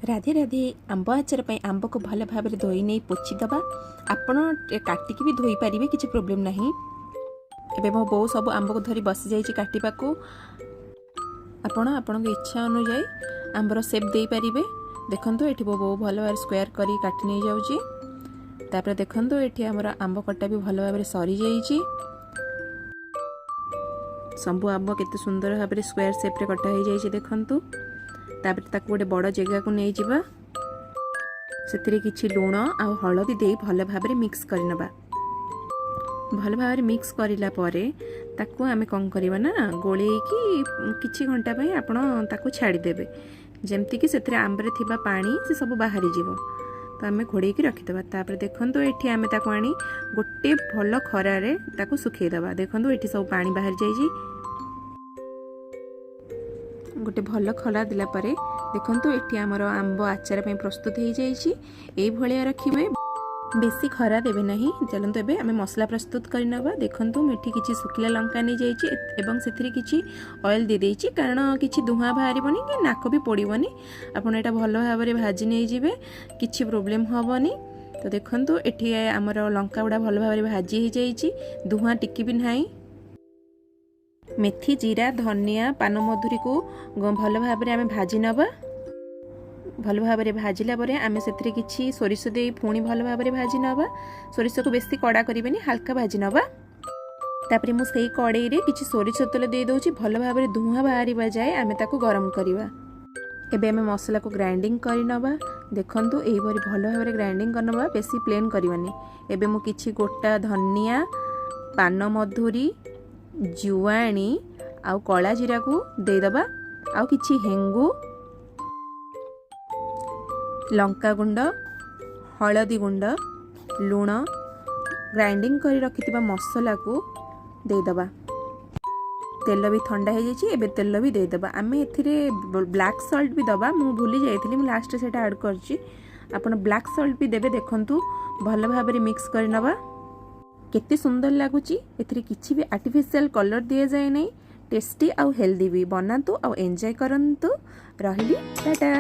ରାଧେ ରାଧେ। ଆମ୍ବ ଆଚାର ପାଇଁ ଆମ୍ବକୁ ଭଲ ଭାବରେ ଧୋଇ ନେଇ ପୋଛି ଦେବା। ଆପଣ କାଟିକି ବି ଧୋଇପାରିବେ, କିଛି ପ୍ରୋବ୍ଲେମ୍ ନାହିଁ। ଏବେ ମୋ ବୋଉ ସବୁ ଆମ୍ବକୁ ଧରି ବସିଯାଇଛି କାଟିବାକୁ। ଆପଣ ଆପଣଙ୍କ ଇଚ୍ଛା ଅନୁଯାୟୀ ଆମ୍ବର ସେପ୍ ଦେଇପାରିବେ। ଦେଖନ୍ତୁ, ଏଠି ମୋ ବୋଉ ଭଲ ଭାବରେ ସ୍କୋୟାର କରି କାଟି ନେଇଯାଉଛି। ତାପରେ ଦେଖନ୍ତୁ, ଏଠି ଆମର ଆମ୍ବ କଟା ବି ଭଲ ଭାବରେ ସରିଯାଇଛି। ସବୁ ଆମ୍ବ କେତେ ସୁନ୍ଦର ଭାବରେ ସ୍କୋୟାର ସେପ୍ରେ କଟା ହେଇଯାଇଛି, ଦେଖନ୍ତୁ। ତାପରେ ତାକୁ ଗୋଟେ ବଡ଼ ଜାଗାକୁ ନେଇଯିବା। ସେଥିରେ କିଛି ଲୁଣ ଆଉ ହଳଦୀ ଦେଇ ଭଲ ଭାବରେ ମିକ୍ସ କରିନେବା। ଭଲ ଭାବରେ ମିକ୍ସ କରିଲା ପରେ ତାକୁ ଆମେ କ'ଣ କରିବା ନା, ଗୋଳେଇକି କିଛି ଘଣ୍ଟା ପାଇଁ ଆପଣ ତାକୁ ଛାଡ଼ିଦେବେ, ଯେମିତିକି ସେଥିରେ ଆମ୍ବରେ ଥିବା ପାଣି ସେ ସବୁ ବାହାରିଯିବ। ତ ଆମେ ଘୋଡ଼େଇକି ରଖିଦେବା। ତାପରେ ଦେଖନ୍ତୁ, ଏଠି ଆମେ ତାକୁ ଆଣି ଗୋଟେ ଭଲ ଖରାରେ ତାକୁ ଶୁଖେଇଦେବା। ଦେଖନ୍ତୁ, ଏଠି ସବୁ ପାଣି ବାହାରି ଯାଇଛି। ଗୋଟେ ଭଲ ଖରା ଦେଲା ପରେ ଦେଖନ୍ତୁ, ଏଠି ଆମର ଆମ୍ବ ଆଚାର ପାଇଁ ପ୍ରସ୍ତୁତ ହେଇଯାଇଛି। ଏଇଭଳିଆ ରଖିବେ, ବେଶୀ ଖରା ଦେବେ ନାହିଁ। ଚାଲନ୍ତୁ, ଏବେ ଆମେ ମସଲା ପ୍ରସ୍ତୁତ କରିନେବା। ଦେଖନ୍ତୁ, ମୁଁ ଏଠି କିଛି ଶୁଖିଲା ଲଙ୍କା ନେଇଯାଇଛି ଏବଂ ସେଥିରେ କିଛି ଅଏଲ୍ ଦେଇଦେଇଛି, କାରଣ କିଛି ଧୂଆଁ ବାହାରିବନି କି ନାକ ବି ପୋଡ଼ିବନି। ଆପଣ ଏଇଟା ଭଲ ଭାବରେ ଭାଜି ନେଇଯିବେ, କିଛି ପ୍ରୋବ୍ଲେମ୍ ହେବନି। ତ ଦେଖନ୍ତୁ, ଏଠି ଆମର ଲଙ୍କା ଗୁଡ଼ା ଭଲ ଭାବରେ ଭାଜି ହେଇଯାଇଛି, ଧୂଆଁ ଟିକେ ବି ନାହିଁ। ମେଥି, ଜିରା, ଧନିଆ, ପାନମଧୁରୀକୁ ଭଲ ଭାବରେ ଆମେ ଭାଜି ନେବା। ଭଲ ଭାବରେ ଭାଜିଲା ପରେ ଆମେ ସେଥିରେ କିଛି ସୋରିଷ ଦେଇ ପୁଣି ଭଲ ଭାବରେ ଭାଜି ନେବା। ସୋରିଷକୁ ବେଶୀ କଡ଼ା କରିବେନି, ହାଲକା ଭାଜି ନେବା। ତାପରେ ମୁଁ ସେଇ କଡ଼େଇରେ କିଛି ସୋରିଷ ତେଲ ଦେଇ ଦେଉଛି। ଭଲ ଭାବରେ ଧୂଆଁ ବାହାରିବା ଯାଏ ଆମେ ତାକୁ ଗରମ କରିବା। ଏବେ ଆମେ ମସଲାକୁ ଗ୍ରାଇଣ୍ଡିଙ୍ଗ କରିନେବା। ଦେଖନ୍ତୁ, ଏହିପରି ଭଲ ଭାବରେ ଗ୍ରାଇଣ୍ଡିଙ୍ଗ କରିନେବା, ବେଶୀ ପ୍ଲେନ୍ କରିବାନି। ଏବେ ମୁଁ କିଛି ଗୋଟା ଧନିଆ, ପାନମଧୁରୀ, ଜୁଆଣି ଆଉ କଳା ଜିରାକୁ ଦେଇଦେବା ଆଉ କିଛି ହେଙ୍ଗୁ, ଲଙ୍କା ଗୁଣ୍ଡ, ହଳଦୀ ଗୁଣ୍ଡ, ଲୁଣ, ଗ୍ରାଇଣ୍ଡିଙ୍ଗ କରି ରଖିଥିବା ମସଲାକୁ ଦେଇଦେବା। ତେଲ ବି ଥଣ୍ଡା ହେଇଯାଇଛି, ଏବେ ତେଲ ବି ଦେଇଦେବା। ଆମେ ଏଥିରେ ବ୍ଲାକ୍ ସଲ୍ଟ ବି ଦେବା। ମୁଁ ଭୁଲି ଯାଇଥିଲି, ମୁଁ ଲାଷ୍ଟରେ ସେଇଟା ଆଡ଼୍ କରିଛି। ଆପଣ ବ୍ଲାକ୍ ସଲ୍ଟ ବି ଦେବେ। ଦେଖନ୍ତୁ, ଭଲ ଭାବରେ ମିକ୍ସ କରିନେବା। କେତେ ସୁନ୍ଦର ଲାଗୁଛି! ଏଥିରେ କିଛି ବି ଆର୍ଟିଫିସିଆଲ କଲର୍ ଦିଆଯାଏ ନାହିଁ। ଟେଷ୍ଟି ଆଉ ହେଲ୍ଦି ବି। ବନାନ୍ତୁ ଆଉ ଏନ୍ଜୟ କରନ୍ତୁ। ରହିଲି, ଟାଟା।